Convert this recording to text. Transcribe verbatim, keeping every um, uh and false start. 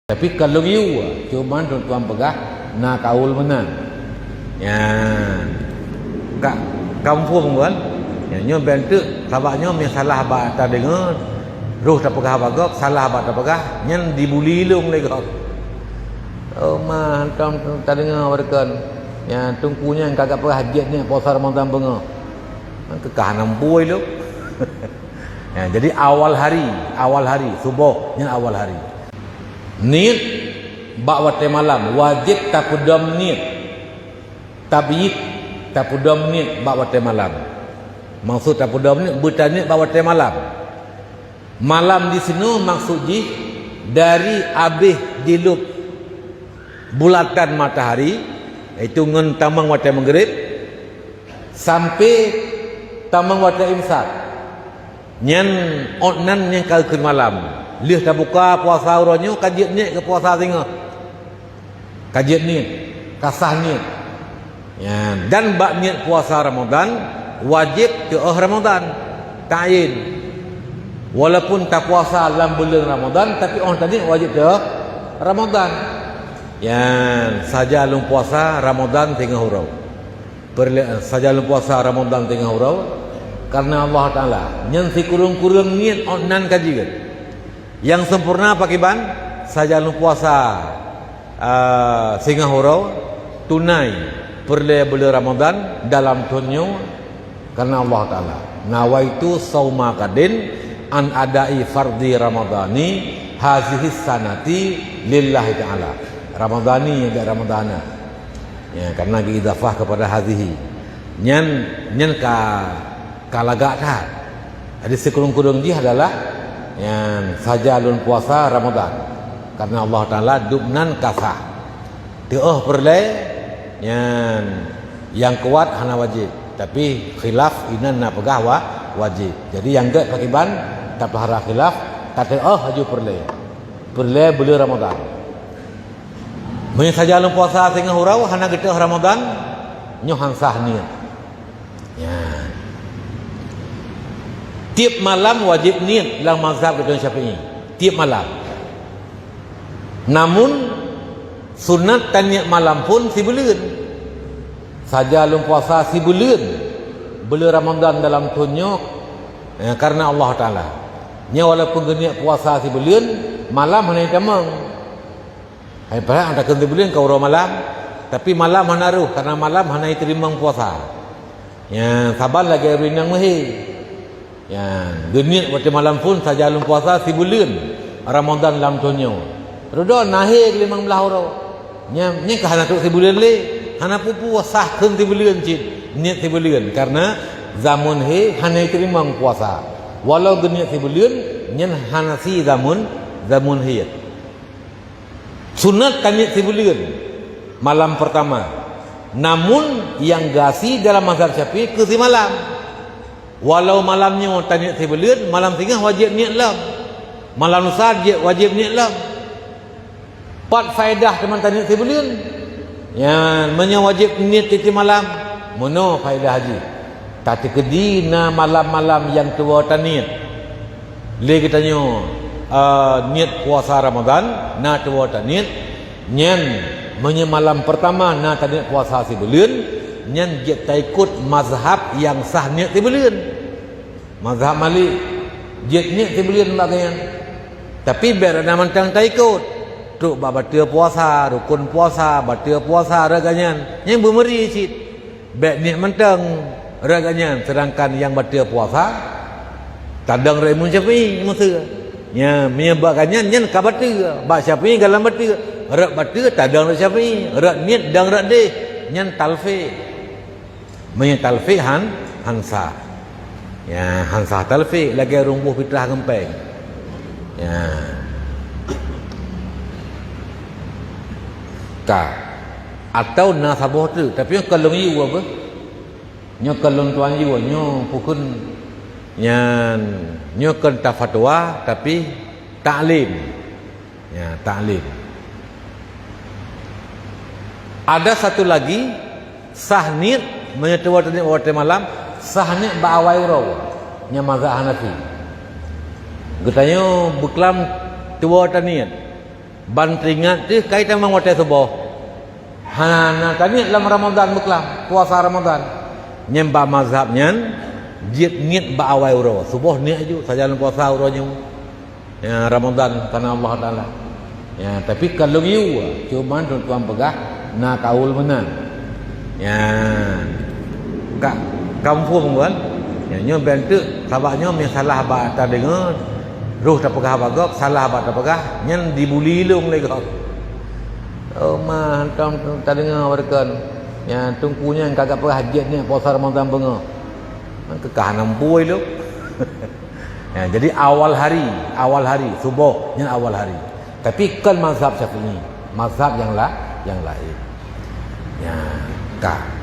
Tapi ka lôn yue, cuma tuan-tuan peugah na kaul meunan. Ya. Ka, ka muphom kan? Ya, nyoe ben teuk, sabab nyoe meusalah bak tadeungoe, roh tapeugah bak gob, salah bak tapeugah, nyan dibuli lôn lé gob. Oh, ma, hantom tadeungoe bak deukon. Ya, teungku nyan ka geupeugah jeuet nyan puasa Ramadan beungoh. Kan keu ka hana muphom lôn. Ya, jadi awal hari, awal hari, suboh nyan awal hari. Niet bak watée malam, wajéb tapeudom niet. Tabyit, tapeudom niet bak watée malam. Maksud tapeudom niet, beutaniet bak watée malam. Malam di sinoe maksud jih dari abéh jilop bulatan matahari, yaitu ngon tamong watée meugreb, sampai tamong watée imsak. Nyan, ôt nan nyang ka geukheun malam. Lheueh tabuka puasa uroe nyoe ka jeuet niet keu puasa singoh. Ka jeuet niet, ka sah niet. Nyan, dan bak niet puasa Ramadan, wajéb teuôh Ramadan. Ta'yin. Walaupun tapuasa lam buleuen Ramadan, tapi óh taniet wajéb teuôh Ramadan. Nyan, saja lôn puasa Ramadan singoh uroe. Peureulée, saja lôn puasa Ramadan singoh uroe, kareuna Allah Taala. Nyan sikureueng-kureueng niet ôt nan ka jeuet. Nyang sempurna pakriban, saja lôn puasa, a, singoh uroe, tunai peureulée buleuen Ramadan dalam thon nyoe, kareuna Allah Taala. Nawaitu shauma ghadin an ada'i fardhi Ramadhani hazihi sanati lillahi ta'ala. Ramadhani, jak Ramadhana. Ya, karena geuidhafah kepada hazihi. Nyan, nyan ka, ka lagak that. Jadi sikureueng-kureueng jih adalah, nyan, saja lôn puasa Ramadan. Karena Allah Taala dum nan ka sah. Teuôh peureulée, nyan, nyang kuat hana wajéb. Tapi khilaf inan na peugah wa-, wajéb. Jadi nyang gét pakriban, tapeuhara khilaf, tateuôh laju peureulée. Peureulée buleuen Ramadan. Meunyoe saja lôn puasa singoh uroe hana geuteuôh Ramadan, nyoe han sah niet. Ya. Tieb malam wajéb niet lam mazhab geutanyoe Syafi'i. Tieb malam. Namun, sunat taniet malam phon sibuleuen. Saja lôn puasa sibuleuen buleuen Ramadan dalam thon nyoe, ya, kareuna Allah Taala. Nyoe walaupun geuniet puasa sibuleuen, malam hana jitamong. Hai, padahai takheun sibuleuen ka uroe malam, tapi malam hana roh, kareuna malam hana jiteurimong puasa. Nyan, saban lagée ureuëng nyang meuhé. Nyan, geuniet watée malam phon saja lôn puasa sibuleuen Ramadan lam thon nyoe. Rudon na hé limong blaih uroe. Nyan, nyan ka hana trok sibuleuen lé, hana peue-peue sah kheun sibuleuen cit, niet sibuleuen, kareuna zameun hé hana jiteurimong puasa. Walau geuniet sibuleuen, nyan hana sie zameun, zameun hé. Sunat taniet sibuleuen malam peurtama. Namun, nyang geuasie dalam mazhab Syafi'i keu simalam. Walau malam nyoe taniet sibuleuen, malam singoh wajéb niet lom. Malam lusa jeuet wajéb niet lom. Pat faedah teuma taniet sibuleuen? Nyan, meunyoe wajéb niet tieb-tieb malam, meunoe faedah jih. Tateukeudi na malam-malam nyang tuwoe taniet. Lé geutanyoe, a, niet puasa Ramadan, na tuwoe taniet, nyan meunyoe malam peurtama na taniet puasa sibuleuen, nyan jeuet taikot mazhab nyang sah niet sibuleuen. Mazhab Malik, jeuet niet sibuleuen bak geuh nyan. Tapi bék rot na mantong taikot. Trok bak bateue puasa, rukon puasa, bateue puasa, rot geuh nyan. Nyan beumeuri cit. Bék niet mantong rot geuh nyan, seudangkan nyang bateue puasa tadong rot Imam Syafi'i, meuseu. Nya, meunyoe bak geuh nyan, nyan ka bateue. Bak Syafi'i gohlom bateue. Rot bateue tadong rot Syafi'i, rot niet dong rot deh. Nyan talfik. Meunyoe talfik han, han sah. Ya, han sah talfik lagée ureuëng boh pitrah ngon péng. Ya. Ka. Atau na saboh teuk, tapi nyoe kon lôn yue beuh. Nyoe kon lôn tuan yue, nyoe pukon nyan, nyoe kon tafatwa, tapi taklim. Ya, taklim. Ada satu lagi, sah niet, meunyoe tuwoe taniet watée malam, sah niet bak awai uroe. Nyan mazhab Hanafi. Geutanyoe beuklam tuwoe taniet. Ban teuingat teuh kai tamong watée suboh. Hana, na taniet lam Ramadhan beuklam, puasa Ramadhan. Nyan bak mazhab nyan, jeuet niet bak awai uroe. Suboh niet aju, sajan puasa uroe nyoe. Ya, Ramadhan karena Allah Taala. Ya, tapi ka lôn yue, cuma tuan-tuan peugah na kaul meunan. Ya. Ka, ka muphom kan? Ya, nyoe ben teuk, sabab nyoe meusalah bak tadeungoe, roh tapeugah bak gob, salah bak tapeugah, nyan dibuli lôn lé gob. Oh, ma, hantom tadeungoe beureukan. Ya, teungku nyan ka gak peugah jeuet niet puasa Ramadhan beungoh. Keukah hana muphom lôn. Ya, jadi awal hari, awal hari, suboh nyan awal hari. Tapi kon mazhab Syafi'i, mazhab nyang la-, nyang laén. Ya, ka.